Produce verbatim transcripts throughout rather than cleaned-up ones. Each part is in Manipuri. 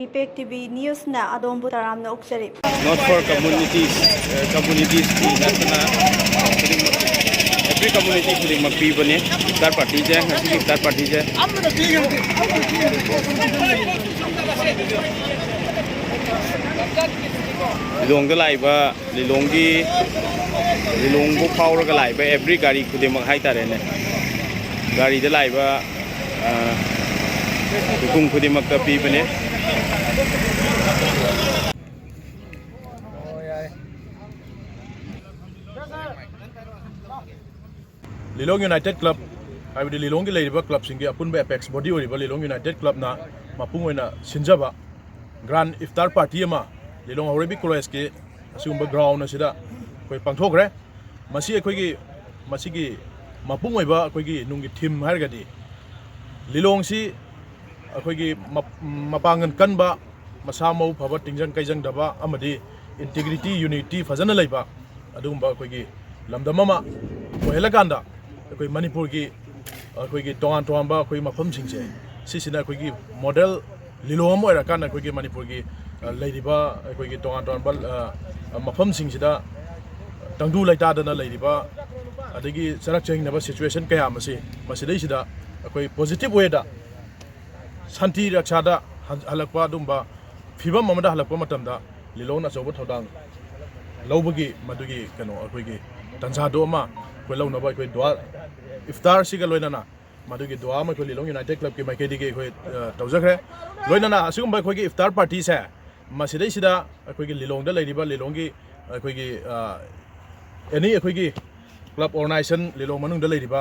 Impact T V News ꯅ ꯑꯗꯣꯝꯕꯨ ꯇꯔꯥꯝꯅ ꯑꯣꯛꯆꯔꯤ꯫ Not for communities, communities ꯅꯠꯇꯅ ꯈꯨꯗꯤꯡꯃꯛ, every community ꯈꯨꯗꯤꯡꯃꯛ ꯄꯤꯕꯅꯤ ꯏꯐꯇꯥꯔ ꯄꯥꯔꯇꯤꯁꯦ꯫ ꯉꯁꯤꯒꯤ ꯏꯐꯇꯥꯔ ꯄꯥꯔꯇꯤꯁꯦ ꯂꯤꯂꯣꯡꯗ ꯂꯥꯛꯏꯕ, ꯂꯤꯂꯣꯡꯒꯤ, ꯂꯤꯂꯣꯡꯕꯨ ꯐꯥꯎꯔꯒ ꯂꯥꯛꯏꯕ every ꯒꯥꯔꯤ ꯈꯨꯗꯤꯡꯃꯛ ꯍꯥꯏꯇꯥꯔꯦꯅꯦ, ꯒꯥꯔꯤꯗ ꯂꯥꯛꯏꯕ ꯃꯤꯄꯨꯝ ꯈꯨꯗꯤꯡꯃꯛꯇ ꯄꯤꯕꯅꯤ꯫ ꯂꯤꯂꯣꯡ ꯌꯨꯅꯥꯏꯇꯦꯠ ꯀ꯭ꯂꯕ, ꯍꯥꯏꯕꯗꯤ ꯂꯤꯂꯣꯡꯒꯤ ꯂꯩꯔꯤꯕ ꯀ꯭ꯂꯕꯁꯤꯡꯒꯤ ꯑꯄꯨꯟꯕ ꯑꯦꯄꯦꯛꯁ ꯕꯣꯗꯤ ꯑꯣꯏꯔꯤꯕ ꯂꯤꯂꯣꯡ ꯌꯨꯅꯥꯏꯇꯦꯠ ꯀ꯭ꯂꯕꯅ ꯃꯄꯨꯡ ꯑꯣꯏꯅ ꯁꯤꯟꯖꯕ ꯒ꯭ꯔꯥꯟ ꯏꯐꯇꯥꯔ ꯄꯥꯔꯇꯤ ꯑꯃ ꯂꯤꯂꯣꯡ ꯍꯧꯔꯩꯕꯤ ꯀꯣꯂꯦꯖꯀꯤ ꯑꯁꯤꯒꯨꯝꯕ ꯒ꯭ꯔꯥꯎꯟ ꯑꯁꯤꯗ ꯑꯩꯈꯣꯏ ꯄꯥꯡꯊꯣꯛꯈ꯭ꯔꯦ꯫ ꯃꯁꯤ ꯑꯩꯈꯣꯏꯒꯤ, ꯃꯁꯤꯒꯤ ꯃꯄꯨꯡ ꯑꯣꯏꯕ ꯑꯩꯈꯣꯏꯒꯤ ꯅꯨꯡꯒꯤ ꯊꯤꯝ ꯍꯥꯏꯔꯒꯗꯤ ꯂꯤꯂꯣꯡꯁꯤ ꯑꯩꯈꯣꯏꯒꯤ ꯃꯄꯥꯡꯒꯜ ꯀꯟꯕ, ꯃꯁꯥ ꯃꯎ ꯐꯕ, ꯇꯤꯡꯖꯪ ꯀꯩꯖꯪꯗꯕ ꯑꯃꯗꯤ ꯏꯟꯇꯤꯒ꯭ꯔꯤꯇꯤ, ꯌꯨꯅꯤꯇꯤ ꯐꯖꯅ ꯂꯩꯕ ꯑꯗꯨꯒꯨꯝꯕ ꯑꯩꯈꯣꯏꯒꯤ ꯂꯝꯗꯝ ꯑꯃ ꯑꯣꯏꯍꯜꯂꯀꯥꯟꯗ ꯑꯩꯈꯣꯏ ꯃꯅꯤꯄꯨꯔꯒꯤ, ꯑꯩꯈꯣꯏꯒꯤ ꯇꯣꯉꯥꯟ ꯇꯣꯉꯥꯟꯕ ꯑꯩꯈꯣꯏ ꯃꯐꯝꯁꯤꯡꯁꯦ, ꯁꯤꯁꯤꯅ ꯑꯩꯈꯣꯏꯒꯤ ꯃꯣꯗꯦꯜ ꯂꯤꯂꯣꯡ ꯑꯃ ꯑꯣꯏꯔꯀꯥꯟꯗ ꯑꯩꯈꯣꯏꯒꯤ ꯃꯅꯤꯄꯨꯔꯒꯤ ꯂꯩꯔꯤꯕ ꯑꯩꯈꯣꯏꯒꯤ ꯇꯣꯉꯥꯟ ꯇꯣꯉꯥꯟꯕ ꯃꯐꯝꯁꯤꯡꯁꯤꯗ ꯇꯪꯗꯨ ꯂꯩꯇꯥꯗꯅ ꯂꯩꯔꯤꯕ ꯑꯗꯒꯤ ꯆꯔꯛ ꯆꯍꯤꯡꯅꯕ ꯁꯤꯆꯨꯋꯦꯁꯟ ꯀꯌꯥ ꯑꯃꯁꯤ ꯃꯁꯤꯗꯩꯁꯤꯗ ꯑꯩꯈꯣꯏ ꯄꯣꯖꯤꯇꯤꯕ ꯋꯦꯗ ꯁꯥꯟꯇꯤ ꯔꯛꯁꯥꯗ ꯍꯜꯂꯛꯄ ꯑꯗꯨꯝꯕ ꯐꯤꯕꯝ ꯑꯃꯗ ꯍꯜꯂꯛꯄ ꯃꯇꯝꯗ ꯂꯤꯂꯣꯡꯅ ꯑꯆꯧꯕ ꯊꯧꯗꯥꯡ ꯂꯧꯕꯒꯤ ꯃꯗꯨꯒꯤ ꯀꯩꯅꯣ ꯑꯩꯈꯣꯏꯒꯤ ꯇꯥꯟꯖꯥꯗꯨ ꯑꯃ ꯑꯩꯈꯣꯏ ꯂꯧꯅꯕ ꯑꯩꯈꯣꯏ ꯗꯨꯋꯥ ꯏꯐꯇꯥꯔꯁꯤꯒ ꯂꯣꯏꯅꯅ ꯃꯗꯨꯒꯤ ꯗꯨꯋꯥ ꯑꯃ ꯑꯩꯈꯣꯏ ꯂꯤꯂꯣꯡ ꯌꯨꯅꯥꯏꯇꯦꯠ ꯀ꯭ꯂꯕꯀꯤ ꯃꯥꯏꯀꯩꯗꯒꯤ ꯑꯩꯈꯣꯏ ꯇꯧꯖꯈ꯭ꯔꯦ꯫ ꯂꯣꯏꯅꯅ ꯑꯁꯤꯒꯨꯝꯕ ꯑꯩꯈꯣꯏꯒꯤ ꯏꯐꯇꯥꯔ ꯄꯥꯔꯇꯤꯁꯦ ꯃꯁꯤꯗꯩꯁꯤꯗ ꯑꯩꯈꯣꯏꯒꯤ ꯂꯤꯂꯣꯡꯗ ꯂꯩꯔꯤꯕ ꯂꯤꯂꯣꯡꯒꯤ ꯑꯩꯈꯣꯏꯒꯤ ꯑꯦꯅꯤ ꯑꯩꯈꯣꯏꯒꯤ ꯀ꯭ꯂꯕ ꯑꯣꯔꯒꯅꯥꯏꯖꯦꯁꯟ ꯂꯤꯂꯣꯡ ꯃꯅꯨꯡꯗ ꯂꯩꯔꯤꯕ,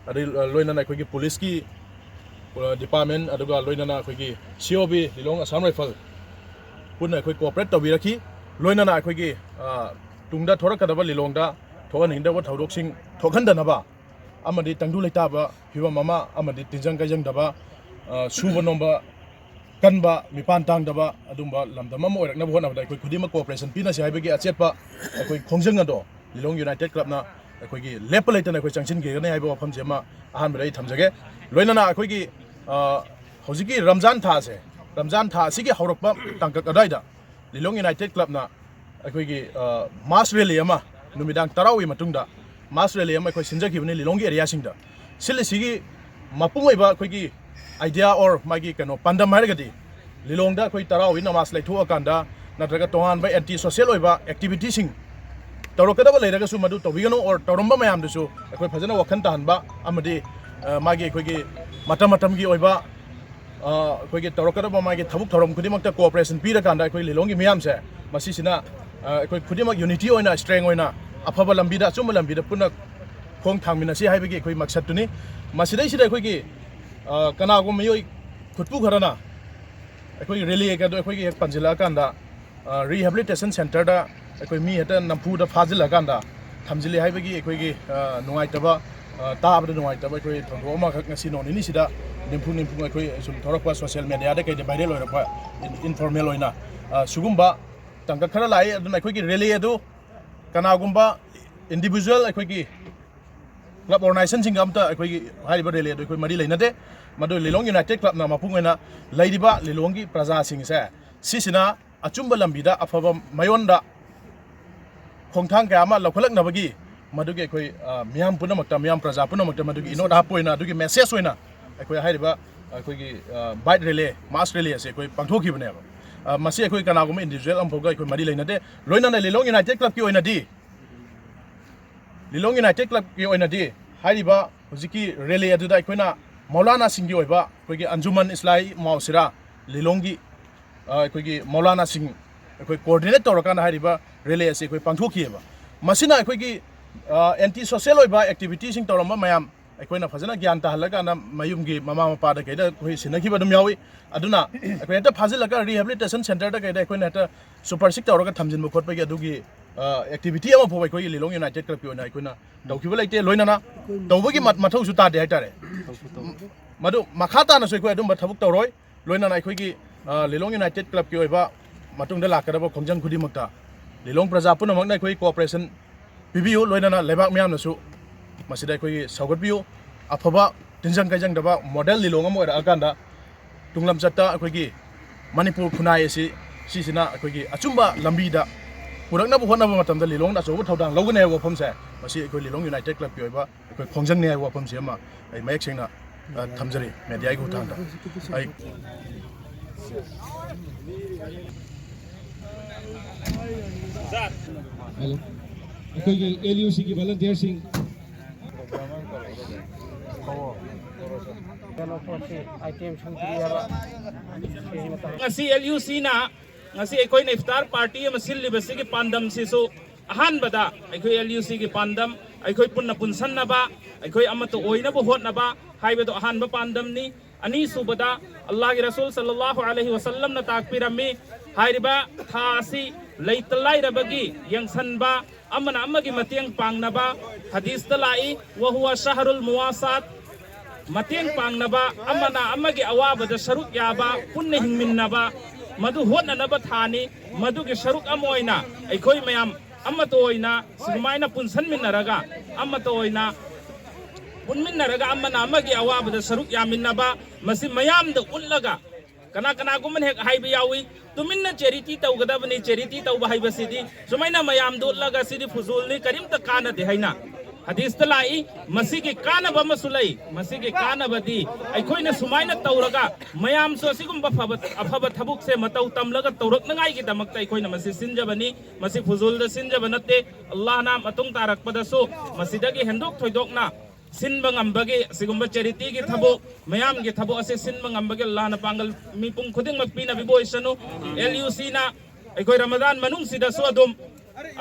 ꯑꯗꯩ ꯂꯣꯏꯅꯅ ꯑꯩꯈꯣꯏꯒꯤ ꯄꯨꯂꯤꯁꯀꯤ ꯗꯤꯄꯥꯔꯠꯃꯦꯟ, ꯑꯗꯨꯒ ꯂꯣꯏꯅꯅ ꯑꯩꯈꯣꯏꯒꯤ ꯁꯤ ꯑꯣ ꯕꯤ ꯂꯤꯂꯣꯡ ꯑꯁꯥꯝ ꯔꯥꯏꯐꯜ ꯄꯨꯟꯅ ꯑꯩꯈꯣꯏ ꯀꯣꯑꯣꯄꯔꯦꯠ ꯇꯧꯕꯤꯔꯛꯈꯤ꯫ ꯂꯣꯏꯅꯅ ꯑꯩꯈꯣꯏꯒꯤ ꯇꯨꯡꯗ ꯊꯣꯔꯛꯀꯗꯕ ꯂꯤꯂꯣꯡꯗ ꯊꯣꯛꯍꯟꯅꯤꯡꯗꯕ ꯊꯧꯗꯣꯛꯁꯤꯡ ꯊꯣꯛꯍꯟꯗꯅꯕ ꯑꯃꯗꯤ ꯇꯪꯗꯨ ꯂꯩꯇꯥꯕ ꯐꯤꯕꯝ ꯑꯃ ꯑꯃꯗꯤ ꯇꯤꯟꯖꯪ ꯀꯩꯖꯪꯗꯕ, ꯁꯨꯕ ꯅꯣꯝꯕ ꯀꯟꯕ, ꯃꯤꯄꯥꯟ ꯇꯥꯡꯗꯕ ꯑꯗꯨꯝꯕ ꯂꯝꯗꯝ ꯑꯃ ꯑꯣꯏꯔꯛꯅꯕ ꯍꯣꯠꯅꯕꯗ ꯑꯩꯈꯣꯏ ꯈꯨꯗꯤꯡꯃꯛ ꯀꯣꯑꯣꯄꯔꯦꯁꯟ ꯄꯤꯅꯁꯤ ꯍꯥꯏꯕꯒꯤ ꯑꯆꯦꯠꯄ ꯑꯩꯈꯣꯏ ꯈꯣꯡꯖꯪ ꯑꯗꯣ ꯂꯤꯂꯣꯡ ꯌꯨꯅꯥꯏꯇꯦꯠ ꯀ꯭ꯂꯕꯅ ꯑꯩꯈꯣꯏꯒꯤ ꯂꯦꯞꯄ ꯂꯩꯇꯅ ꯑꯩꯈꯣꯏ ꯆꯪꯁꯤꯟꯈꯤꯒꯅꯤ ꯍꯥꯏꯕ ꯋꯥꯐꯝꯁꯤ ꯑꯃ ꯑꯍꯥꯟꯕꯗ ꯑꯩ ꯊꯝꯖꯒꯦ꯫ ꯂꯣꯏꯅꯅ ꯑꯩꯈꯣꯏꯒꯤ ꯍꯧꯖꯤꯛꯀꯤ ꯔꯝꯖꯥꯟ ꯊꯥꯁꯦ ꯔꯝꯖꯥꯟ ꯊꯥ ꯑꯁꯤꯒꯤ ꯍꯧꯔꯛꯄ ꯇꯥꯡꯀꯛ ꯑꯗꯨꯋꯥꯏꯗ ꯂꯤꯂꯣꯡ ꯌꯨꯅꯥꯏꯇꯦꯠ ꯀ꯭ꯂꯕꯅ ꯑꯩꯈꯣꯏꯒꯤ ꯃꯥꯁ ꯔꯦꯂꯤ ꯑꯃ, ꯅꯨꯃꯤꯗꯥꯡ ꯇꯔꯥꯒꯤ ꯃꯇꯨꯡꯗ ꯃꯥꯁ ꯔꯦꯂꯤ ꯑꯃ ꯑꯩꯈꯣꯏ ꯁꯤꯟꯖꯈꯤꯕꯅꯤ ꯂꯤꯂꯣꯡꯒꯤ ꯑꯦꯔꯤꯌꯥꯁꯤꯡꯗ꯫ ꯁꯤꯜꯂꯤꯁꯤꯒꯤ ꯃꯄꯨꯡ ꯑꯣꯏꯕ ꯑꯩꯈꯣꯏꯒꯤ ꯑꯥꯏꯗꯤꯌꯥ ꯑꯣꯔ ꯃꯥꯒꯤ ꯀꯩꯅꯣ ꯄꯥꯟꯗꯝ ꯍꯥꯏꯔꯒꯗꯤ, ꯂꯤꯂꯣꯡꯗ ꯑꯩꯈꯣꯏ ꯇꯔꯥꯋꯤ ꯅꯃꯥꯖ ꯂꯩꯊꯣꯛꯑꯀꯥꯟꯗ ꯅꯠꯇ꯭ꯔꯒ ꯇꯣꯉꯥꯟꯕ ꯑꯦꯟꯇꯤ ꯁꯣꯁꯤꯌꯦꯜ ꯑꯣꯏꯕ ꯑꯦꯛꯇꯤꯚꯤꯇꯤꯁꯤꯡ ꯇꯧꯔꯛꯀꯗꯕ ꯂꯩꯔꯒꯁꯨ ꯃꯗꯨ ꯇꯧꯕꯤꯒꯅꯨ, ꯑꯣꯔ ꯇꯧꯔꯝꯕ ꯃꯌꯥꯝꯗꯨꯁꯨ ꯑꯩꯈꯣꯏ ꯐꯖꯅ ꯋꯥꯈꯜ ꯇꯥꯍꯟꯕ ꯑꯃꯗꯤ, ꯑ, ꯃꯥꯒꯤ ꯑꯩꯈꯣꯏꯒꯤ ꯃꯇꯝ ꯃꯇꯝꯒꯤ ꯑꯣꯏꯕ, ꯑ, ꯑꯩꯈꯣꯏꯒꯤ ꯇꯧꯔꯛꯀꯗꯕ ꯃꯥꯒꯤ ꯊꯕꯛ ꯊꯧꯔꯝ ꯈꯨꯗꯤꯡꯃꯛꯇ ꯀꯣꯑꯣꯄꯔꯦꯁꯟ ꯄꯤꯔꯀꯥꯟꯗ ꯑꯩꯈꯣꯏ ꯂꯤꯂꯣꯡꯒꯤ ꯃꯤꯌꯥꯝꯁꯦ ꯃꯁꯤꯁꯤꯅ, ꯑ, ꯑꯩꯈꯣꯏ ꯈꯨꯗꯤꯡꯃꯛ ꯌꯨꯅꯤꯇꯤ ꯑꯣꯏꯅ, ꯁ꯭ꯇꯔꯦꯡ ꯑꯣꯏꯅ, ꯑꯐꯕ ꯂꯝꯕꯤꯗ, ꯑꯆꯨꯝꯕ ꯂꯝꯕꯤꯗ ꯄꯨꯟꯅ ꯈꯣꯡ ꯊꯥꯡꯃꯤꯟꯅꯁꯤ ꯍꯥꯏꯕꯒꯤ ꯑꯩꯈꯣꯏ ꯃꯛꯁꯠꯇꯨꯅꯤ꯫ ꯃꯁꯤꯗꯩꯁꯤꯗ ꯑꯩꯈꯣꯏꯒꯤ, ꯑ, ꯀꯅꯥꯒꯨꯝꯕ ꯃꯤꯑꯣꯏ ꯈꯨꯠꯄꯨ ꯈꯔꯅ ꯑꯩꯈꯣꯏꯒꯤ ꯔꯦꯂꯤ ꯑꯗꯣ ꯑꯩꯈꯣꯏꯒꯤ ꯍꯦꯛ ꯄꯟꯁꯤꯜꯂꯛꯑꯀꯥꯟꯗ, ꯑ, ꯔꯤꯍꯦꯕꯤꯂꯤꯇꯦꯁꯟ ꯁꯦꯟꯇꯔꯗ ꯑꯩꯈꯣꯏ ꯃꯤ ꯍꯦꯛꯇ ꯅꯝꯐꯨꯗ ꯐꯥꯖꯤꯜꯂꯀꯥꯟꯗ ꯊꯝꯖꯤꯜꯂꯤ ꯍꯥꯏꯕꯒꯤ ꯑꯩꯈꯣꯏꯒꯤ, ꯑ, ꯅꯨꯡꯉꯥꯏꯇꯕ, ꯑ, ꯇꯥꯕꯗ ꯅꯨꯡꯉꯥꯏꯇꯕ ꯑꯩꯈꯣꯏ ꯊꯧꯗꯣꯛ ꯑꯃꯈꯛ ꯉꯁꯤ ꯅꯣꯡ ꯅꯤꯅꯤꯁꯤꯗ ꯅꯤꯝꯐꯨ ꯅꯤꯝꯐꯨ ꯑꯩꯈꯣꯏ ꯁꯨꯝ ꯊꯣꯛꯂꯛꯄ ꯁꯣꯁꯤꯌꯦꯜ ꯃꯦꯗꯤꯌꯥꯗ ꯀꯩꯗ ꯚꯥꯏꯔꯦꯜ ꯑꯣꯏꯔꯛꯄ ꯏꯟ-, ꯏꯟꯐꯣꯔꯃꯦꯜ ꯑꯣꯏꯅ, ꯑ, ꯁꯤꯒꯨꯝꯕ ꯇꯥꯡꯀꯛ ꯈꯔ ꯂꯥꯛꯏ꯫ ꯑꯗꯨꯅ ꯑꯩꯈꯣꯏꯒꯤ ꯔꯦꯂꯤ ꯑꯗꯨ ꯀꯅꯥꯒꯨꯝꯕ ꯏꯟꯗꯤꯚꯤꯖꯨꯋꯦꯜ ꯑꯩꯈꯣꯏꯒꯤ ꯀ꯭ꯂꯕ ꯑꯣꯔꯒꯅꯥꯏꯖꯦꯁꯟꯁꯤꯡꯒ ꯑꯝꯇ ꯑꯩꯈꯣꯏꯒꯤ ꯍꯥꯏꯔꯤꯕ ꯔꯦꯂꯤ ꯑꯗꯨ ꯑꯩꯈꯣꯏ ꯃꯔꯤ ꯂꯩꯅꯗꯦ꯫ ꯃꯗꯨ ꯂꯤꯂꯣꯡ ꯌꯨꯅꯥꯏꯇꯦꯠ ꯀ꯭ꯂꯕꯅ ꯃꯄꯨꯡ ꯑꯣꯏꯅ ꯂꯩꯔꯤꯕ ꯂꯤꯂꯣꯡꯒꯤ ꯄ꯭ꯔꯖꯥꯁꯤꯡꯁꯦ ꯁꯤꯁꯤꯅ ꯑꯆꯨꯝꯕ ꯂꯝꯕꯤꯗ ꯑꯐꯕ ꯃꯥꯏꯌꯣꯟꯗ ꯈꯣꯡꯊꯥꯡ ꯀꯌꯥ ꯑꯃ ꯂꯧꯈꯠꯂꯛꯅꯕꯒꯤ ꯃꯗꯨꯒꯤ ꯑꯩꯈꯣꯏ, ꯑ, ꯃꯤꯌꯥꯝ ꯄꯨꯝꯅꯃꯛꯇ, ꯃꯤꯌꯥꯝ ꯄ꯭ꯔꯖꯥ ꯄꯨꯝꯅꯃꯛꯇ ꯃꯗꯨꯒꯤ ꯏꯅꯣꯠ ꯍꯥꯞꯄ ꯑꯣꯏꯅ, ꯑꯗꯨꯒꯤ ꯃꯦꯁꯦꯖ ꯑꯣꯏꯅ ꯑꯩꯈꯣꯏ ꯍꯥꯏꯔꯤꯕ ꯑꯩꯈꯣꯏꯒꯤ, ꯑ, ꯕꯥꯏꯛ ꯔꯦꯂꯤ, ꯃꯥꯁ ꯔꯦꯂꯤ ꯑꯁꯤ ꯑꯩꯈꯣꯏ ꯄꯥꯡꯊꯣꯛꯈꯤꯕꯅꯦꯕ꯫ ꯑ, ꯃꯁꯤ ꯑꯩꯈꯣꯏ ꯀꯅꯥꯒꯨꯝꯕ ꯏꯟꯗꯤꯚꯤꯖꯨꯋꯦꯜ ꯑꯃꯐꯥꯎꯒ ꯑꯩꯈꯣꯏ ꯃꯔꯤ ꯂꯩꯅꯗꯦ꯫ ꯂꯣꯏꯅꯅ ꯂꯤꯂꯣꯡ ꯌꯨꯅꯥꯏꯇꯦꯠ ꯀ꯭ꯂꯕꯀꯤ ꯑꯣꯏꯅꯗꯤ, ꯂꯤꯂꯣꯡ ꯌꯨꯅꯥꯏꯇꯦꯠ ꯀ꯭ꯂꯕꯀꯤ ꯑꯣꯏꯅꯗꯤ ꯍꯥꯏꯔꯤꯕ ꯍꯧꯖꯤꯛꯀꯤ ꯔꯦꯂꯤ ꯑꯗꯨꯗ ꯑꯩꯈꯣꯏꯅ ꯃꯧꯂꯥꯅꯥꯁꯤꯡꯒꯤ ꯑꯣꯏꯕ ꯑꯩꯈꯣꯏꯒꯤ ꯑꯟꯖꯨꯃꯟ ꯏꯁꯂꯥꯍꯤ ꯃꯥꯎꯁꯤꯔꯥ ꯂꯤꯂꯣꯡꯒꯤ, ꯑ, ꯑꯩꯈꯣꯏꯒꯤ ꯃꯧꯂꯥꯅꯥꯁꯤꯡ ꯑꯩꯈꯣꯏ ꯀꯣꯑꯣꯔꯗꯤꯅꯦꯠ ꯇꯧꯔꯀꯥꯟꯗ ꯍꯥꯏꯔꯤꯕ ꯔꯦꯂꯤ ꯑꯁꯤ ꯑꯩꯈꯣꯏ ꯄꯥꯡꯊꯣꯛꯈꯤꯑꯕ꯫ ꯃꯁꯤꯅ ꯑꯩꯈꯣꯏꯒꯤ, ꯑ, ꯑꯦꯟꯇꯤ ꯁꯣꯁꯤꯌꯦꯜ ꯑꯣꯏꯕ ꯑꯦꯛꯇꯤꯚꯤꯇꯤꯁꯤꯡ ꯇꯧꯔꯝꯕ ꯃꯌꯥꯝ ꯑꯩꯈꯣꯏꯅ ꯐꯖꯅ ꯒ꯭ꯌꯥꯟ ꯇꯥꯍꯜꯂꯀꯥꯟꯗ ꯃꯌꯨꯝꯒꯤ ꯃꯃꯥ ꯃꯄꯥꯗ ꯀꯩꯗ ꯑꯩꯈꯣꯏ ꯁꯤꯟꯅꯈꯤꯕ ꯑꯗꯨꯝ ꯌꯥꯎꯏ꯫ ꯑꯗꯨꯅ ꯑꯩꯈꯣꯏ ꯍꯦꯛꯇ ꯐꯥꯖꯤꯜꯂꯒ ꯔꯤꯍꯦꯕꯤꯂꯤꯇꯦꯁꯟ ꯁꯦꯟꯇꯔꯗ ꯀꯩꯗ ꯑꯩꯈꯣꯏꯅ ꯍꯦꯛꯇ ꯁꯨꯄꯔꯁꯤꯛ ꯇꯧꯔꯒ ꯊꯝꯖꯤꯟꯕ ꯈꯣꯠꯄꯒꯤ ꯑꯗꯨꯒꯤ, ꯑ, ꯑꯦꯛꯇꯤꯚꯤꯇꯤ ꯑꯃꯐꯥꯎ ꯑꯩꯈꯣꯏꯒꯤ ꯂꯤꯂꯣꯡ ꯌꯨꯅꯥꯏꯇꯦꯠ ꯀ꯭ꯂꯕꯀꯤ ꯑꯣꯏꯅ ꯑꯩꯈꯣꯏꯅ ꯇꯧꯈꯤꯕ ꯂꯩꯇꯦ꯫ ꯂꯣꯏꯅꯅ ꯇꯧꯕꯒꯤ ꯃ-, ꯃꯊꯧꯁꯨ ꯇꯥꯗꯦ ꯍꯥꯏꯇꯥꯔꯦ꯫ ꯃꯗꯨ ꯃꯈꯥ ꯇꯥꯅꯁꯨ ꯑꯩꯈꯣꯏ ꯑꯗꯨꯝꯕ ꯊꯕꯛ ꯇꯧꯔꯣꯏ꯫ ꯂꯣꯏꯅꯅ ꯑꯩꯈꯣꯏꯒꯤ, ꯑ, ꯂꯤꯂꯣꯡ ꯌꯨꯅꯥꯏꯇꯦꯠ ꯀ꯭ꯂꯕꯀꯤ ꯑꯣꯏꯕ ꯃꯇꯨꯡꯗ ꯂꯥꯛꯀꯗꯕ ꯈꯣꯡꯖꯪ ꯈꯨꯗꯤꯡꯃꯛꯇ ꯂꯤꯂꯣꯡ ꯄ꯭ꯔꯖꯥ ꯄꯨꯝꯅꯃꯛꯅ ꯑꯩꯈꯣꯏ ꯀꯣꯑꯣꯄꯔꯦꯁꯟ ꯄꯤꯕꯤꯌꯨ꯫ ꯂꯣꯏꯅꯅ ꯂꯩꯕꯥꯛ ꯃꯤꯌꯥꯝꯅꯁꯨ ꯃꯁꯤꯗ ꯑꯩꯈꯣꯏꯒꯤ ꯁꯧꯒꯠꯄꯤꯌꯨ꯫ ꯑꯐꯕ ꯇꯤꯟꯖꯪ ꯀꯩꯖꯪꯗꯕ ꯃꯣꯗꯦꯜ ꯂꯤꯂꯣꯡ ꯑꯃ ꯑꯣꯏꯔꯛꯑꯀꯥꯟꯗ ꯇꯨꯡꯂꯝꯆꯠꯇ ꯑꯩꯈꯣꯏꯒꯤ ꯃꯅꯤꯄꯨꯔ ꯈꯨꯟꯅꯥꯏ ꯑꯁꯤ, ꯁꯤꯁꯤꯅ ꯑꯩꯈꯣꯏꯒꯤ ꯑꯆꯨꯝꯕ ꯂꯝꯕꯤꯗ ꯄꯨꯔꯛꯅꯕ ꯍꯣꯠꯅꯕ ꯃꯇꯝꯗ ꯂꯤꯂꯣꯡꯅ ꯑꯆꯧꯕ ꯊꯧꯗꯥꯡ ꯂꯧꯒꯅꯤ ꯍꯥꯏꯕ ꯋꯥꯐꯝꯁꯦ, ꯃꯁꯤ ꯑꯩꯈꯣꯏ ꯂꯤꯂꯣꯡ ꯌꯨꯅꯥꯏꯇꯦꯠ ꯀ꯭ꯂꯕꯀꯤ ꯑꯣꯏꯕ ꯑꯩꯈꯣꯏ ꯈꯣꯡꯖꯪꯅꯤ ꯍꯥꯏꯕ ꯋꯥꯐꯝꯁꯤ ꯑꯃ ꯑꯩ ꯃꯌꯦꯛ ꯁꯦꯡꯅ, ꯑ, ꯊꯝꯖꯔꯤ ꯃꯦꯗꯤꯌꯥꯒꯤ ꯈꯨꯠꯊꯥꯡꯗ꯫ ꯑꯩ ꯍꯜꯂꯣ꯫ ꯑꯩꯈꯣꯏꯒꯤ ꯑꯦꯜ ꯌꯨ ꯁꯤꯒꯤ ꯚꯣꯂꯟꯇꯤꯌꯔꯁꯤꯡ꯫ ꯉꯁꯤ ꯑꯦꯜ ꯌꯨ ꯁꯤꯅ ꯉꯁꯤ ꯑꯩꯈꯣꯏꯅ ꯏꯐꯇꯥꯔ ꯄꯥꯔꯇꯤ ꯑꯃ ꯁꯤꯜꯂꯤꯕꯁꯤꯒꯤ ꯄꯥꯟꯗꯝꯁꯤꯁꯨ ꯑꯍꯥꯟꯕꯗ ꯑꯩꯈꯣꯏ ꯑꯦꯜ ꯌꯨ ꯁꯤꯒꯤ ꯄꯥꯟꯗꯝ, ꯑꯩꯈꯣꯏ ꯄꯨꯟꯅ ꯄꯨꯟꯁꯟꯅꯕ, ꯑꯩꯈꯣꯏ ꯑꯃꯠꯇ ꯑꯣꯏꯅꯕ ꯍꯣꯠꯅꯕ ꯍꯥꯏꯕꯗꯨ ꯑꯍꯥꯟꯕ ꯄꯥꯟꯗꯝꯅꯤ꯫ ꯑꯅꯤꯁꯨꯕꯗ ꯑꯜꯂꯥꯍꯒꯤ ꯔꯁꯨꯜ ꯁꯜꯂꯜꯂꯥꯍꯨ ꯑꯂꯩꯍꯤ ꯋꯁꯜꯂꯝꯅ ꯇꯥꯛꯄꯤꯔꯝꯃꯤ, ꯍꯥꯏꯔꯤꯕ ꯊꯥ ꯑꯁꯤ ꯂꯩꯇ ꯂꯥꯏꯔꯕꯒꯤ ꯌꯦꯡꯁꯟꯕ, ꯑꯃꯅ ꯑꯃꯒꯤ ꯃꯇꯦꯡ ꯄꯥꯡꯅꯕ꯫ ꯍꯗꯤꯁꯇ ꯂꯥꯛꯏ, "ꯋꯍꯨꯋ ꯁꯍꯔꯨꯜ ꯃꯨꯋꯥꯁꯥꯠ", ꯃꯇꯦꯡ ꯄꯥꯡꯅꯕ, ꯑꯃꯅ ꯑꯃꯒꯤ ꯑꯋꯥꯕꯗ ꯁꯔꯨꯛ ꯌꯥꯕ, ꯄꯨꯟꯅ ꯍꯤꯡꯃꯤꯟꯅꯕ, ꯃꯗꯨ ꯍꯣꯠꯅꯅꯕ ꯊꯥꯅꯤ꯫ ꯃꯗꯨꯒꯤ ꯁꯔꯨꯛ ꯑꯃ ꯑꯣꯏꯅ ꯑꯩꯈꯣꯏ ꯃꯌꯥꯝ ꯑꯃꯠꯇ ꯑꯣꯏꯅ ꯁꯨꯃꯥꯏꯅ ꯄꯨꯟꯁꯟꯃꯤꯟꯅꯔꯒ, ꯑꯃꯠꯇ ꯑꯣꯏꯅ ꯄꯨꯟꯃꯤꯟꯅꯔꯒ ꯑꯃꯅ ꯑꯃꯒꯤ ꯑꯋꯥꯕꯗ ꯁꯔꯨꯛ ꯌꯥꯃꯤꯟꯅꯕ, ꯃꯁꯤ ꯃꯌꯥꯝꯗ ꯎꯠꯂꯒ, ꯀꯅꯥ ꯀꯅꯥꯒꯨꯝꯕꯅ ꯍꯦꯛ ꯍꯥꯏꯕ ꯌꯥꯎꯏ, "ꯇꯨꯃꯤꯟꯅ ꯆꯦꯔꯤꯇꯤ ꯇꯧꯒꯗꯕꯅꯤ, ꯆꯦꯔꯤꯇꯤ ꯇꯧꯕ ꯍꯥꯏꯕꯁꯤꯗꯤ ꯁꯨꯃꯥꯏꯅ ꯃꯌꯥꯝꯗ ꯎꯠꯂꯒ ꯁꯤꯗꯤ ꯐꯨꯖꯨꯜꯅꯤ, ꯀꯔꯤꯝꯇ ꯀꯥꯟꯅꯗꯦ" ꯍꯥꯏꯅ꯫ ꯍꯗꯤꯁꯇ ꯂꯥꯛꯏ, ꯃꯁꯤꯒꯤ ꯀꯥꯟꯅꯕ ꯑꯃꯁꯨ ꯂꯩ꯫ ꯃꯁꯤꯒꯤ ꯀꯥꯟꯅꯕꯗꯤ ꯑꯩꯈꯣꯏꯅ ꯁꯨꯃꯥꯏꯅ ꯇꯧꯔꯒ ꯃꯌꯥꯝꯁꯨ ꯑꯁꯤꯒꯨꯝꯕ ꯐꯕ, ꯑꯐꯕ ꯊꯕꯛꯁꯦ ꯃꯇꯧ ꯇꯝꯂꯒ ꯇꯧꯔꯛꯅꯉꯥꯏꯒꯤꯗꯃꯛꯇ ꯑꯩꯈꯣꯏꯅ ꯃꯁꯤ ꯁꯤꯟꯖꯕꯅꯤ꯫ ꯃꯁꯤ ꯐꯨꯖꯨꯜꯗ ꯁꯤꯟꯖꯕ ꯅꯠꯇꯦ꯫ ꯑꯜꯂꯥꯍꯅ ꯃꯇꯨꯡ ꯇꯥꯔꯛꯄꯗꯁꯨ ꯃꯁꯤꯗꯒꯤ ꯍꯦꯟꯗꯣꯛ ꯊꯣꯏꯗꯣꯛꯅ ꯁꯤꯟꯕ ꯉꯝꯕꯒꯤ, ꯑꯁꯤꯒꯨꯝꯕ ꯆꯦꯔꯤꯇꯤꯒꯤ ꯊꯕꯛ, ꯃꯌꯥꯝꯒꯤ ꯊꯕꯛ ꯑꯁꯤ ꯁꯤꯟꯕ ꯉꯝꯕꯒꯤ ꯑꯜꯂꯥꯍꯅ ꯄꯥꯡꯒꯜ ꯃꯤꯄꯨꯝ ꯈꯨꯗꯤꯡꯃꯛ ꯄꯤꯅꯕꯤꯕ ꯑꯣꯏꯁꯅꯨ꯫ ꯑꯦꯜ ꯌꯨ ꯁꯤꯅ ꯑꯩꯈꯣꯏ ꯔꯃꯗꯥꯟ ꯃꯅꯨꯡꯁꯤꯗꯁꯨ ꯑꯗꯨꯝ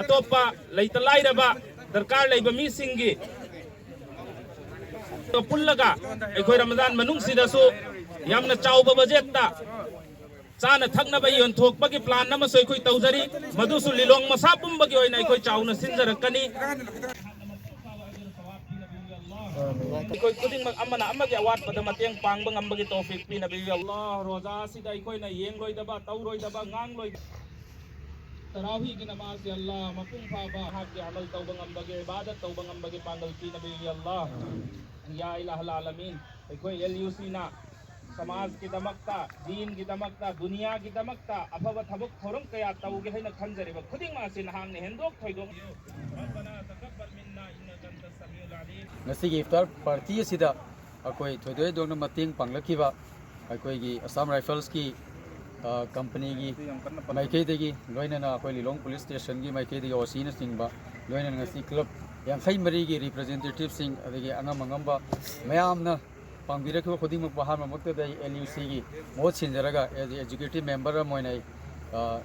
ꯑꯇꯣꯞꯄ ꯂꯩꯇ ꯂꯥꯏꯔꯕ ꯗꯔꯀꯥꯔ ꯂꯩꯕ ꯃꯤꯁꯤꯡꯒꯤ ꯄꯨꯜꯂꯒ ꯑꯩꯈꯣꯏ ꯔꯃꯗꯥꯟ ꯃꯅꯨꯡꯁꯤꯗꯁꯨ ꯌꯥꯝꯅ ꯆꯥꯎꯕ ꯕꯖꯦꯠꯇ ꯆꯥꯅ ꯊꯛꯅꯕ ꯌꯣꯟꯊꯣꯛꯄꯒꯤ ꯄ꯭ꯂꯥꯟ ꯑꯃꯁꯨ ꯑꯩꯈꯣꯏ ꯇꯧꯖꯔꯤ꯫ ꯃꯗꯨꯁꯨ ꯂꯤꯂꯣꯡ ꯃꯁꯥ ꯄꯨꯝꯕꯒꯤ ꯑꯣꯏꯅ ꯑꯩꯈꯣꯏ ꯆꯥꯎꯅ ꯁꯤꯟꯖꯔꯛꯀꯅꯤ꯫ ꯑꯩꯈꯣꯏ ꯈꯨꯗꯤꯡꯃꯛ ꯑꯃꯅ ꯑꯃꯒꯤ ꯑꯋꯥꯠꯄꯗ ꯃꯇꯦꯡ ꯄꯥꯡꯕ ꯉꯝꯕꯒꯤ ꯇꯧꯐꯤꯛ ꯄꯤꯅꯕꯤꯌꯨ꯫ ꯑꯜꯂꯥꯍ ꯔꯣꯖꯥ ꯑꯁꯤꯗ ꯑꯩꯈꯣꯏꯅ ꯌꯦꯡꯂꯣꯏꯗꯕ, ꯇꯧꯔꯣꯏꯗꯕ, ꯉꯥꯡꯂꯣꯏꯗꯕ ꯇꯔꯥꯋꯤꯒꯤ ꯅꯃꯥꯖꯁꯦ ꯑꯜꯂꯥꯍ ꯃꯄꯨꯡ ꯐꯥꯕ ꯃꯍꯥꯛꯀꯤ ꯑꯃꯜ ꯇꯧꯕ ꯉꯝꯕꯒꯤ, ꯏꯕꯥꯗꯠ ꯇꯧꯕ ꯉꯝꯕꯒꯤ ꯄꯥꯡꯒꯜ ꯄꯤꯅꯕꯤꯌꯨ ꯑꯜꯂꯥꯍ꯫ ꯌꯥ ꯏꯂꯥꯍꯜ ꯑꯥꯂꯃꯤꯟ, ꯑꯩꯈꯣꯏ ꯑꯦꯜ ꯌꯨ ꯁꯤꯅ ꯁꯃꯥꯖꯀꯤꯗꯃꯛꯇ, ꯗꯤꯟꯒꯤꯗꯃꯛꯇ, ꯗꯨꯅꯤꯌꯥꯒꯤꯗꯃꯛꯇ ꯑꯐꯕ ꯊꯕꯛ ꯊꯧꯔꯝ ꯀꯌꯥ ꯇꯧꯒꯦ ꯍꯥꯏꯅ ꯈꯟꯖꯔꯤꯕ ꯈꯨꯗꯤꯡꯃꯛ ꯑꯁꯤ ꯅꯍꯥꯛꯅ ꯍꯦꯟꯗꯣꯛ ꯊꯣꯏꯗꯣꯛ. ربنا تقبل منا إنك أنت السميع العليم. ꯉꯁꯤꯒꯤ ꯏꯐꯇꯥꯔ ꯄꯥꯔꯇꯤ ꯑꯁꯤꯗ ꯑꯩꯈꯣꯏ ꯊꯣꯏꯗꯣꯛ ꯍꯦꯟꯗꯣꯛꯅ ꯃꯇꯦꯡ ꯄꯥꯡꯂꯛꯈꯤꯕ ꯑꯩꯈꯣꯏꯒꯤ ꯑꯁꯥꯝ ꯔꯥꯏꯐꯜꯁꯀꯤ, ꯑ, ꯀꯝꯄꯅꯤꯒꯤ ꯃꯥꯏꯀꯩꯗꯒꯤ, ꯂꯣꯏꯅꯅ ꯑꯩꯈꯣꯏ ꯂꯤꯂꯣꯡ ꯄꯨꯂꯤꯁ ꯁ꯭ꯇꯦꯁꯟꯒꯤ ꯃꯥꯏꯀꯩꯗꯒꯤ, ꯑꯣ ꯁꯤꯅꯆꯤꯡꯕ, ꯂꯣꯏꯅꯅ ꯉꯁꯤ ꯀ꯭ꯂꯕ ꯌꯥꯡꯈꯩ ꯃꯔꯤꯒꯤ ꯔꯤꯄ꯭ꯔꯖꯦꯟꯇꯦꯇꯤꯚꯁꯤꯡ, ꯑꯗꯒꯤ ꯑꯉꯝ ꯑꯉꯝꯕ ꯃꯌꯥꯝꯅ ꯄꯥꯡꯕꯤꯔꯛꯈꯤꯕ ꯈꯨꯗꯤꯡꯃꯛꯄꯨ ꯑꯍꯥꯟꯕꯃꯛꯇꯗ ꯑꯩ ꯑꯦꯜ ꯌꯨ ꯁꯤꯒꯤ ꯃꯍꯨꯠ ꯁꯤꯟꯖꯔꯒ, ꯑꯦꯖ ꯑꯦ ꯑꯦꯛꯖꯤꯀ꯭ꯌꯨꯇꯤꯚ ꯃꯦꯝꯕꯔ ꯑꯃ ꯑꯣꯏꯅ ꯑꯩ, ꯑ,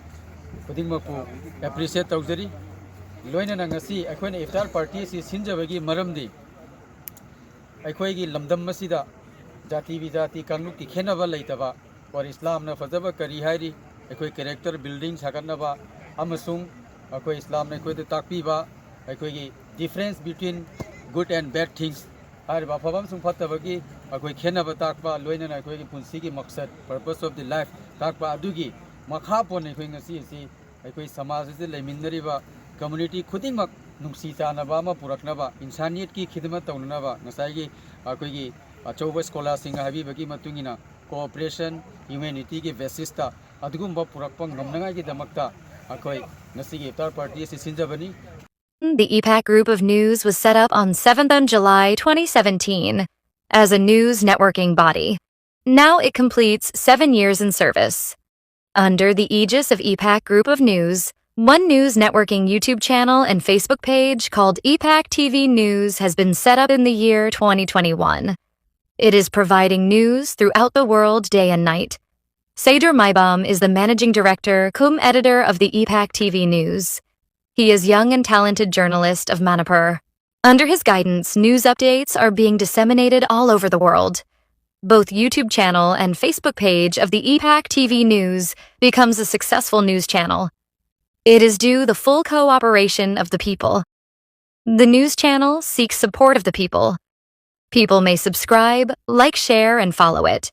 ꯈꯨꯗꯤꯡꯃꯛꯄꯨ ꯑꯦꯄ꯭ꯔꯤꯁꯤꯌꯦꯠ ꯇꯧꯖꯔꯤ꯫ ꯂꯣꯏꯅꯅ ꯉꯁꯤ ꯑꯩꯈꯣꯏꯅ ꯏꯐꯇꯥꯔ ꯄꯥꯔꯇꯤ ꯑꯁꯤ ꯁꯤꯟꯖꯕꯒꯤ ꯃꯔꯝꯗꯤ, ꯑꯩꯈꯣꯏꯒꯤ ꯂꯝꯗꯝ ꯑꯁꯤꯗ ꯖꯥꯇꯤ ꯕꯤꯖꯥꯇꯤ ꯀꯥꯡꯂꯨꯞꯀꯤ ꯈꯦꯠꯅꯕ ꯂꯩꯇꯕ, ꯑꯣꯔ ꯏꯁꯂꯥꯝꯅ ꯐꯖꯕ ꯀꯔꯤ ꯍꯥꯏꯔꯤ, ꯑꯩꯈꯣꯏ ꯀꯦꯔꯦꯛꯇꯔ ꯕꯤꯜꯗꯤꯡ ꯁꯥꯒꯠꯅꯕ ꯑꯃꯁꯨꯡ ꯑꯩꯈꯣꯏ ꯏꯁꯂꯥꯝꯅ ꯑꯩꯈꯣꯏꯗ ꯇꯥꯛꯄꯤꯕ ꯑꯩꯈꯣꯏꯒꯤ difference between good and bad things ꯍꯥꯏꯔꯤꯕ ꯑꯐꯕ ꯑꯃꯁꯨꯡ ꯐꯠꯇꯕꯒꯤ ꯑꯩꯈꯣꯏ ꯈꯦꯠꯅꯕ ꯇꯥꯛꯄ, ꯂꯣꯏꯅꯅ ꯑꯩꯈꯣꯏꯒꯤ ꯄꯨꯟꯁꯤꯒꯤ ꯃꯛꯁꯠ, purpose of the life ꯇꯥꯛꯄ ꯑꯗꯨꯒꯤ ꯃꯈꯥ ꯄꯣꯟꯅ ꯑꯩꯈꯣꯏ ꯉꯁꯤ ꯑꯁꯤ ꯑꯩꯈꯣꯏ ꯁꯃꯥꯖ ꯑꯁꯤꯗ ꯂꯩꯃꯤꯟꯅꯔꯤꯕ ꯀꯝꯃ꯭ꯌꯨꯅꯤꯇꯤ ꯈꯨꯗꯤꯡꯃꯛ ꯅꯨꯡꯁꯤ ꯆꯥꯟꯅꯕ ꯑꯃ ꯄꯨꯔꯛꯅꯕ, ꯏꯟꯁꯥꯅꯤꯌꯠꯀꯤ ꯈꯤꯗꯃꯠ ꯇꯧꯅꯅꯕ, ꯉꯁꯥꯏꯒꯤ ꯑꯩꯈꯣꯏꯒꯤ ꯑꯆꯧꯕ ꯁ꯭ꯀꯣꯂꯥꯔꯁꯤꯡꯅ ꯍꯥꯏꯕꯤꯕꯒꯤ ꯃꯇꯨꯡ ꯏꯟꯅ, cooperation, humanityꯒꯤ basis ꯑꯗꯨꯒꯨꯝꯕ ꯄꯨꯔꯛꯄ ꯉꯝꯅꯉꯥꯏꯒꯤꯗꯃꯛꯇ ꯑꯩꯈꯣꯏ ꯉꯁꯤꯒꯤ ꯏꯐꯇꯥꯔ ꯄꯥꯔꯇꯤ ꯑꯁꯤ ꯁꯤꯟꯖꯕꯅꯤ꯫ The E PAC Group of News was set up on seventh of July twenty seventeen as a news networking body. Now it completes seven years in service. Under the aegis of E PAC Group of News, One News Networking YouTube channel and Facebook page called E PAC T V News has been set up in the year twenty twenty-one. It is providing news throughout the world day and night. Seydur Maibam is the managing director cum editor of the E PAC T V News. He is young and talented journalist of Manipur. Under his guidance, news updates are being disseminated all over the world. Both YouTube channel and Facebook page of the E PAC T V News becomes a successful news channel. It is due the full cooperation of the people. The news channel seeks support of the people. People may subscribe, like, share, and follow it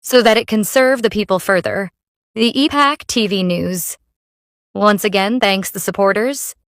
so that it can serve the people further. The E PAC T V News. Once again, thanks the supporters.